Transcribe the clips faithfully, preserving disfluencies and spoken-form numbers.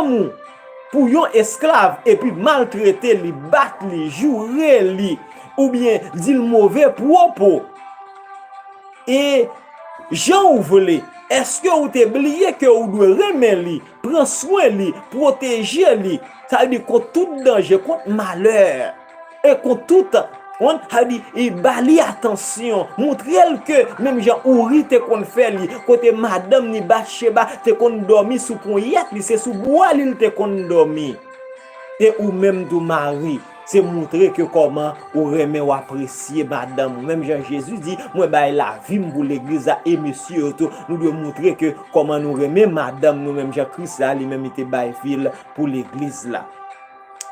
ou pou yon esklav epi maltrete li, bat li, joure li, oubyen di l move pwopo, e jan ou vle, èske ou te bliye ke ou dwe renmen li, pran swen li, pwoteje li, sa vle di kont tout danje, kont malè, e kont tout, on, sa vle di, e ba li atansyon, montre l ke menm jan Ouri te konn fè li, kote madanm ni Batcheba te konn dòmi sou ponyèt li, se sou bwa li l te konn dòmi. E ou menm tou mari, se montre ke kòman ou renmen, ou apresye madanm ou. Menm jan Jezi di, mwen bay lavi m pou legliz la, e mesye yo tou, nou dwe montre ke kòman nou renmen madanm nou, menm jan Kris la, li menm, li te bay vi l pou legliz la.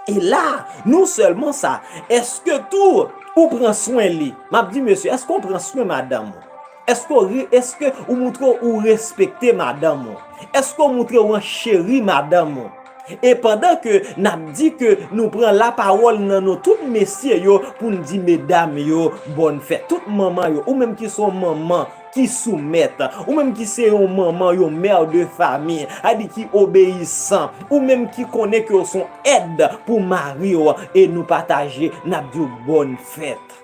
E la, non sèlman sa, èske tou ou pran swen li? M ap di mesye, èske w pran swen madanm ou? Èske w re-, èske ou montre ou respekte madanm ou? Èske w montre ou cheri madanm ou? E pandan ke n ap di ke nou pran lapawòl nan non tout mesye yo pou n di medam yo bòn fèt. Tout manman yo, ou menm ki se yon manman ki soumèt, ou menm ki se yon manman, yon mère de famille, sa vle di ki obeyisan, ou menm ki konnen ke w se yon èd pou mari w, e nou pataje, n ap di w bòn fèt.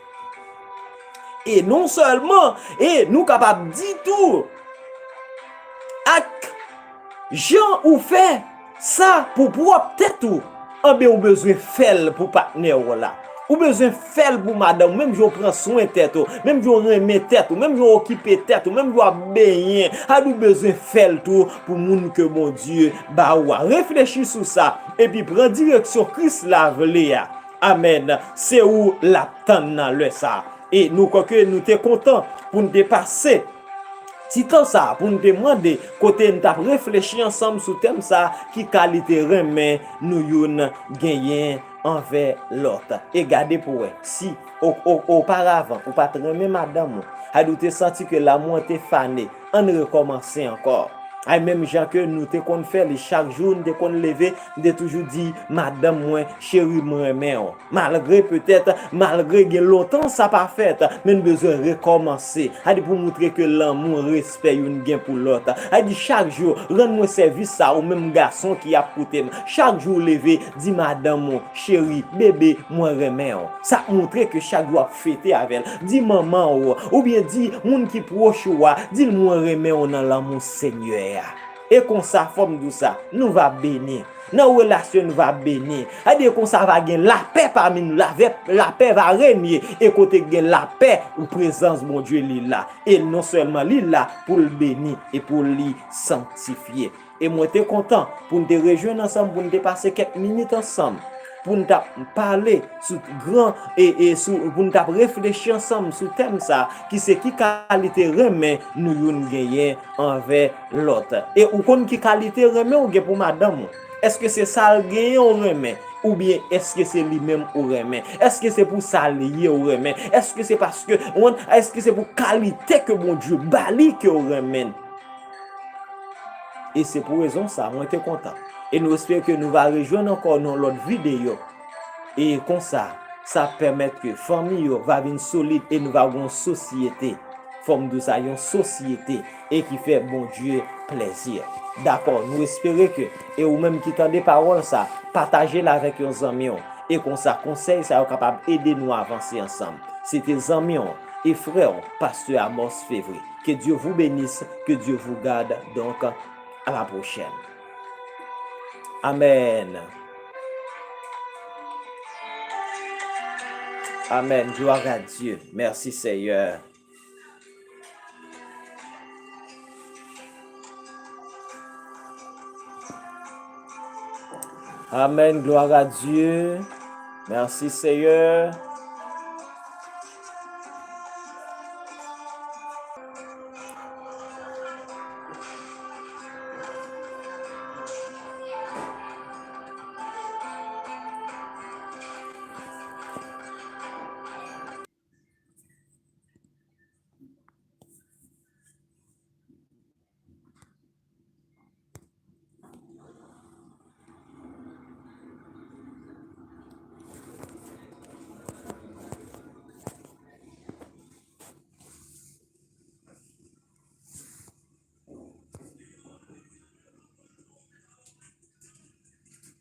E non sèlman, e nou kapab di tou, ak jan ou fè sa pou pwòp tèt ou, anben ou bezwen fè l pou patnè w la. Ou bezwen fè l pou madanm ou, menm jan w pran swen tèt ou, menm jan w renmen tèt ou, menm jan w okipe tèt ou, menm jan w ap benyen, sa vle di ou bezwen fè l tou pou moun ke Bondye ba ou a. Reflechi sou sa, epi pran direksyon Kris la vle a. Amèn. Se ou l ap tann nan lè sa a. E nou kwè ke nou te kontan pou n te pase ti tan sa a pou n te mande, kote n t ap reflechi ansanm sou tèm sa a, ki kalite renmen nou youn genyen anvè lòt. E gade pou wè, si o-, o-, oparavan ou pa t renmen madanm ou, sa vle di ou te santi ke lanmou an te fane, ann rekòmanse ankò. Ay, menm jan ke nou te konn fè li chak jou, n te konn leve, n te toujou di madanm mwen, cheri, m renmen w. Malgre petèt, malgre gen lontan sa pa fèt, men n bezwen rekòmanse. Sa vle di pou montre ke lanmou, respè youn gen pou lòt. Sa vle di chak jou, rann mwen sèvis sa, ou menm gason ki ap koute m. Chak jou ou leve, di madanm ou, cheri, bebe, mwen renmen w. Sa ap montre ke chak jou w ap fete avè l. Di manman ou, oubyen di moun ki pwòch ou a, di l mwen renmen w nan lanmou Senyè a. E konsa, fò m di w sa, nou va beni. Nan relasyon nou va beni. Sa vle di konsa va gen lapè pami nou, lavè-, lapè va renye. E kote gen lapè, prezans Bondye li la. E non sèlman li la pou l beni e pou li sanktifye. E mwen te kontan pou n te rejwenn ansanm, pou n te pase kèk minit ansanm, pou n t ap pale sou gran, e, e sou, pou n t ap reflechi ansanm sou tèm sa, ki se ki kalite renmen nou youn genyen anvè lòt. E ou konn ki kalite renmen ou gen pou madanm ou? Èske se sa l genyen ou renmen? Oubyen èske se li menm ou renmen? Èske se pou sa l ye ou renmen? Èske se paske, ou konn, èske se pou kalite ke Bondye ba li ke ou renmen? E se pou rezon sa, mwen te kontan. E nou espere ke nou va rejwenn ankò nan lòt videyo. E konsa, sa ap pèmèt ke fanmi yo va vin solid e nou va gen yon sosyete, fò m di w sa, yon sosyete e ki fè Bondye plèzi. Dakò, nou espere ke, e ou menm ki tande pawòl sa, pataje l avèk yon zanmi w. E konsa, konsèy sa yo kapab ede nou avanse ansanm. Se te zanmi w e frè w, pastè Amos Février. Que Dieu vous bénisse, que Dieu vous garde. Donc, à la prochaine. Amen. Amen. Gloire à Dieu. Merci, Seigneur. Amen. Gloire à Dieu. Merci, Seigneur.